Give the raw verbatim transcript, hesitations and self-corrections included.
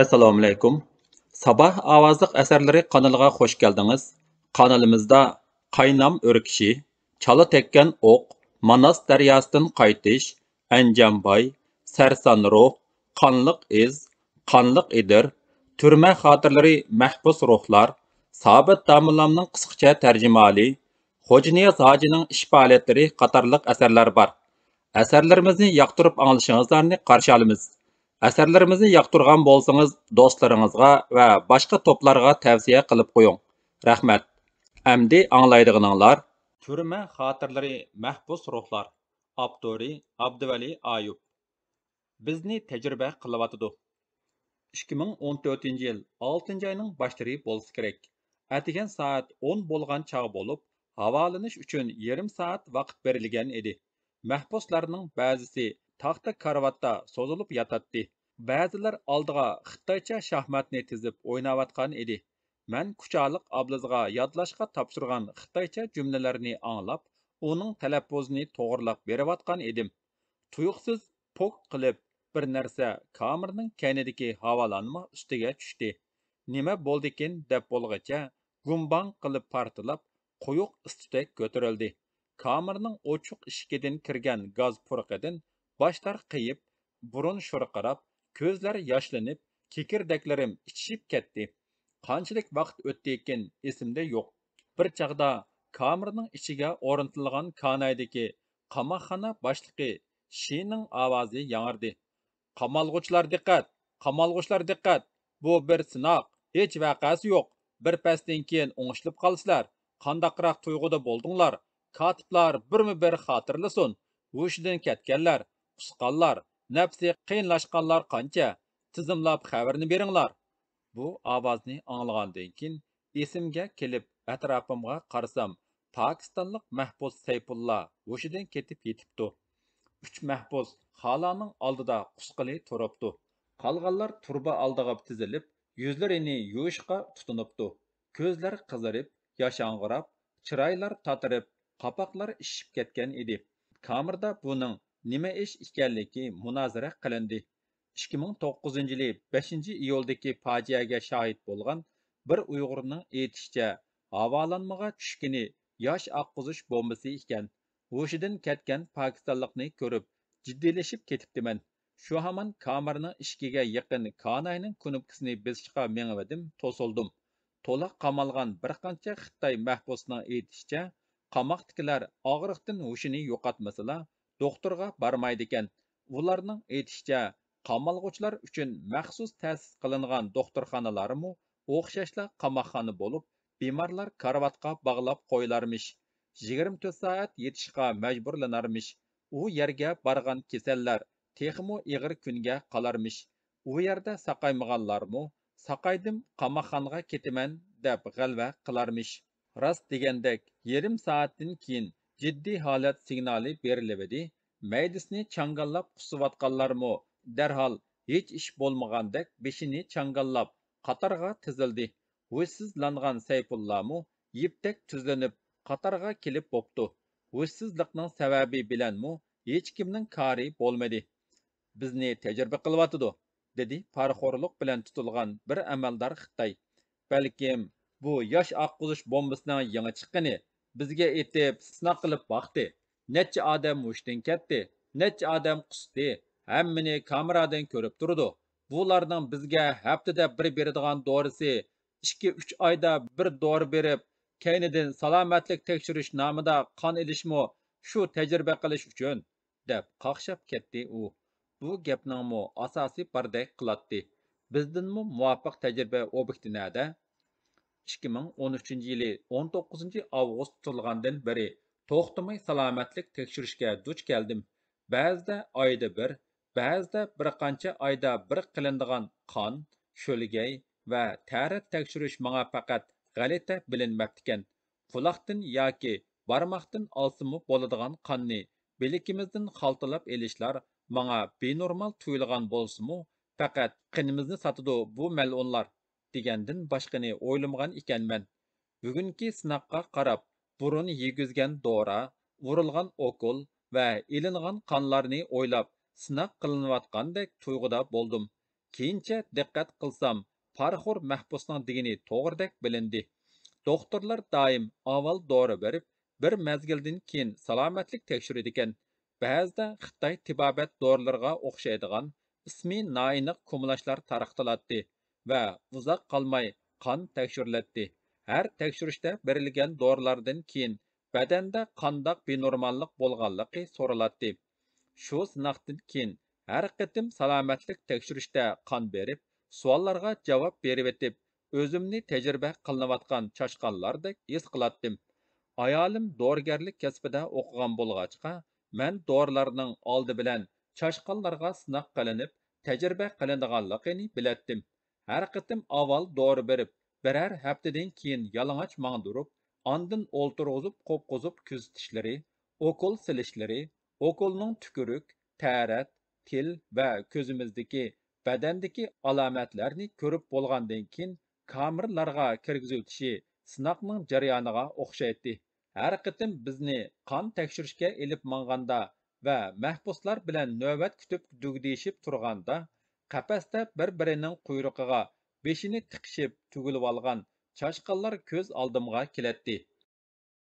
ئەسسالامۇئەلەيكۇم. ساباھ ئاۋازلىق ئەسەرلىرى قانىلىغا خوش كەلدىڭىز. قانىلىمىزدا قاينام ئۆركىشى، چالا تەگكەن ئوق، ماناس دەرياسىدىن قايتىش، ئەنجانباي، سەرسان روھ، قانلىق ئىز، قانلىق ئېدىر، تۈرمە خاتىرىلىرى، مەھبۇس روھلار، سابىت داموللامنىڭ قىسقىچە تەرجىمىھالى، خوجانىياز ھاجىنىڭ ئىش پائالىيەتلىرى قاتارلىق ئەسەرلەر بار. ئەسەرلىرىمىزنى ياقتۇرۇپ ئاڭلىشىڭىزلارنى قارشى ئالىمىز. ئەسەرلىرىمىزنى ياقتۇرغان بولسىڭىز، دوستلىرىڭىزغا ۋە باشقا توپلارغا تەۋسىيە قىلىپ قويۇڭ. رەھمەت. ئەمدى ئاڭلايدىغىنىڭلار تۈرمە خاتىرىلىرى، مەھبۇس روھلار. ئاپتورى ئابدۇۋەلى ئايۇپ. بىزنى تەجرىبە قىلىۋاتىدۇ. ئىككى مىڭ ئون تۆتىنچى يىل ئالتىنچى ئاينىڭ باشلىرى بولسا كېرەك. ئەتىگەن سائەت ئون بولغان چاغ بولۇپ، ھاۋالىنىش ئۈچۈن يېرىم سائەت ۋاقىت بېرىلگەن ئىدى. مەھبۇسلارنىڭ بەزىسى تاختا كارىۋاتتا سوزۇلۇپ ياتاتتى. بەزىلەر ئالدىغا خىتايچە شاھماتنى تىزىپ ئويناۋاتقان ئىدى. مەن كۇچالىق ئابلىزىغا يادلاشقا تاپشۇرغان خىتايچە جۈملىلەرنى ئاڭلاپ، ئۇنىڭ تەلەپپۇزىنى توغرىلاپ بېرىۋاتقان ئىدىم. تۇيۇقسىز پوك قىلىپ بىر نەرسە كامېرنىڭ كەينىدىكى ھاۋالانما ئۈستىگە چۈشتى. نېمە بولدىكىن دەپ بولغىچە گۇمباڭ قىلىپ پارتلاپ، قويۇق ئىس-تۈتەك كۆتۈرۈلدى. كامېرنىڭ ئوچۇق ئىشىكىدىن كىرگەن گاز پۇرىقىدىن باشلار قېيىپ، بۇرۇن شۇرقىراپ، كۆزلەر ياشلىنىپ، كېكىردەكلىرىم ئىچىشىپ كەتتى. قانچىلىك ۋاقىت ئۆتتىكىن ئېسىمدە يوق. بىر چاغدا كامېرنىڭ ئىچىگە ئورنىتىلغان كانايدىكى قاماقخانا باشلىقى شىنىڭ ئاۋازى ياڭرىدى. قامالغۇچىلار دىققەت! قامالغۇچىلار دىققەت! بۇ بىر سىناق، ھېچ ۋەقەسى يوق. بىر پەستىن كېيىن ئوڭشىلىپ قالىسىلەر. قانداقراق تۇيغۇدا بولدۇڭلار؟ كاتىپلار بىرمۇ بىر خاتىرىلىسۇن. ھوشىدىن كەتكەنلەر، قۇسقانلار، نەپسى قىيىنلاشقانلار قانچە؟ تىزىملاپ خەۋىرىنى بېرىڭلار. بۇ ئاۋازنى ئاڭلىغاندىن كېيىن، ئېسىمگە كېلىپ ئەتراپىمغا قارىسام، پاكىستانلىق مەھبۇس سەيپۇللا ھوشىدىن كېتىپ يېتىپتۇ. ئۈچ مەھبۇس خالانىڭ ئالدىدا قۇسقىلى تۇرۇپتۇ. قالغانلار تۇرۇبا ئالدىغا تىزىلىپ، يۈزلىرىنى يۇيۇشقا تۇتۇنۇپتۇ. كۆزلەر قىزىرىپ، ياشاڭغىراپ، چىرايلار تاتىرىپ، قاپاقلار ئىششىپ كەتكەن ئىدى. كامېردا بۇنىڭ نېمە ئىش ئىكەنلىكى مۇنازىرە قىلىندى. ئىككى مىڭ توققۇزىنچى يىلى بەشىنچى ئىيۇلدىكى پاجىئەگە شاھىت بولغان بىر ئۇيغۇرنىڭ ئېيتىشىچە، ھاۋالانمىغا چۈشكىنى ياش ئاققۇزۇش بومبىسى ئىكەن. ھوشىدىن كەتكەن پاكىستانلىقنى كۆرۈپ، جىددىيلىشىپ كېتىپتىمەن. شۇ ھامان كامېرنىڭ ئىشىكىگە يېقىن كاناينىڭ كۇنۇپكىسىنى بېسىشقا مېڭىۋىدىم، توسۇلدۇم. تولا قامالغان بىر قانچە خىتاي مەھبۇسىنىڭ ئېيتىشىچە، قاماقتىكىلەر ئاغرىقتىن ھوشىنى يوقاتمىسىلا، دوختۇرغا بارمايدىكەن. ئۇلارنىڭ ئېيتىشىچە، قامالغۇچىلار ئۈچۈن مەخسۇس تەسىس قىلىنغان دوختۇرخانىلارمۇ ئوخشاشلا قاماقخانا بولۇپ، بىمارلار كارىۋاتقا باغلاپ قويۇلارمىش، يىگىرمە تۆت سائەت يېتىشقا مەجبۇرلىنارمىش، ئۇ يەرگە بارغان كېسەللەر تېخىمۇ ئېغىر كۈنگە قالارمىش، ئۇ يەردە ساقايمىغانلارمۇ، ساقايدىم، قاماقخانىغا كېتىمەن، دەپ غەلۋە قىلارمىش. راست دېگەندەك، يېرىم سائەتتىن كېيىن جىددىي ھالەت سىگنالى بېرىلىۋىدى. مەيدىسىنى چاڭگاللاپ قۇسۇۋاتقانلارمۇ دەرھال ھېچ ئىش بولمىغاندەك بېشىنى چاڭگاللاپ قاتارغا تىزىلدى. ھوشسىزلانغان سەيپۇللامۇ يىپتەك تۈزلىنىپ قاتارغا كېلىپ بوپتۇ. ھوشسىزلىقنىڭ سەۋەبى بىلەنمۇ ھېچكىمنىڭ كارى بولمىدى. بىزنى تەجرىبە قىلىۋاتىدۇ، دېدى پارىخورلۇق بىلەن تۇتۇلغان بىر ئەمەلدار خىتاي. بەلكىم بۇ ياش ئاققۇزۇش بومبىسىنىڭ يېڭى چىققىنى، بىزگە ئېتىپ سىناق قىلىپ باقتى. نەچچە ئادەم ھوشىدىن كەتتى، نەچچە ئادەم قۇستى، ھەممىنى كامېرادىن كۆرۈپ تۇرىدۇ. بۇلارنىڭ بىزگە ھەپتىدە بىر بېرىدىغان دورىسى، ئىككى، ئۈچ ئايدا بىر دورا بېرىپ، كەينىدىن سالامەتلىك تەكشۈرۈش نامىدا قان ئېلىشمۇ شۇ تەجرىبە قىلىش ئۈچۈن، دەپ قاقشاپ كەتتى ئۇ. بۇ گەپنىڭمۇ ئاساسى باردەك قىلاتتى. بىزدىنمۇ مۇۋاپىق تەجرىبە ئوبيېكتى نەدە؟ ئىككى مىڭ ئون ئۈچىنچى يىلى ئون توققۇزىنچى ئاۋغۇست تۇتۇلغاندىن بېرى توختىماي سالامەتلىك تەكشۈرۈشكە دۇچ كەلدىم. بەزىدە ئايدا بىر، بەزىدە بىر قانچە ئايدا بىر قىلىنىدىغان قان، شۆلگەي ۋە تەرەت تەكشۈرۈش ماڭا پەقەت غەلىتە بىلىنمەپتىكەن. قۇلاقتىن ياكى بارماقتىن ئالسىمۇ بولىدىغان قاننى بىلىكىمىزدىن خالتىلاپ ئېلىشلار ماڭا بىنورمال تۇيۇلغان بولسىمۇ، پەقەت قېنىمىزنى ساتىدۇ بۇ مەلئۇنلار، دېگەندىن باشقىنى ئويلىمىغان ئىكەنمەن. بۈگۈنكى سىناققا قاراپ، بۇرۇن يېگۈزگەن دورا، ئۇرۇلغان ئوكۇل ۋە ئېلىنغان قانلارنى ئويلاپ، سىناق قىلىنىۋاتقاندەك تۇيغۇدا بولدۇم. كېيىنچە دىققەت قىلسام، پارىخور مەھبۇسنىڭ دېگىنى توغرىدەك بىلىندى. دوختۇرلار دائىم ئاۋۋال دورا بېرىپ، بىر مەزگىلدىن كېيىن سالامەتلىك تەكشۈرىدىكەن. بەزىدە خىتاي تېبابەت دورىلىرىغا ئوخشايدىغان ئىسمى نائېنىق كۇمىلاشلار تارقىتىلاتتى ۋە ئۇزاق قالماي قان تەكشۈرۈلەتتى. ھەر تەكشۈرۈشتە بېرىلگەن دورىلاردىن كېيىن بەدەندە قانداق بىنورماللىق بولغانلىقى سورىلاتتى. شۇ سىناقتىن كېيىن ھەر قېتىم سالامەتلىك تەكشۈرۈشتە قان بېرىپ، سوئاللارغا جاۋاب بېرىۋېتىپ، ئۆزۈمنى تەجرىبە قىلىنىۋاتقان چاشقانلاردەك ھېس قىلاتتىم. ئايالىم دورىگەرلىك كەسپىدە ئوقۇغان بولغاچقا، مەن دورىلارنىڭ ئالدى بىلەن چاشقانلارغا سىناق قىلىنىپ، تەجرىبە قىلىنىدىغانلىقىنى بىلەتتىم. ھەر قېتىم ئاۋۋال دورا بېرىپ، بىرەر ھەپتىدىن كېيىن يالىڭاچ ماڭدۇرۇپ، ئاندىن ئولتۇرغۇزۇپ قوپقۇزۇپ كۆزىتىشلىرى، ئوكۇل سېلىشلىرى، ئوكۇلنىڭ تۈكۈرۈك، تەرەت، تىل ۋە كۆزىمىزدىكى، بەدەندىكى ئالامەتلەرنى كۆرۈپ بولغاندىن كېيىن كامېرلارغا كىرگۈزۈۋېتىشى سىناقنىڭ جەريانىغا ئوخشايتتى. ھەر قېتىم بىزنى قان تەكشۈرۈشكە ئېلىپ ماڭغاندا ۋە مەھبۇسلار بىلەن نۆۋەت كۈتۈپ دۈگدىشىپ تۇرغاندا، قەپەستە بىر-بىرىنىڭ قۇيرۇقىغا بېشىنى تىقىشىپ تۈگۈلۈۋالغان چاشقانلار كۆز ئالدىمغا كېلەتتى.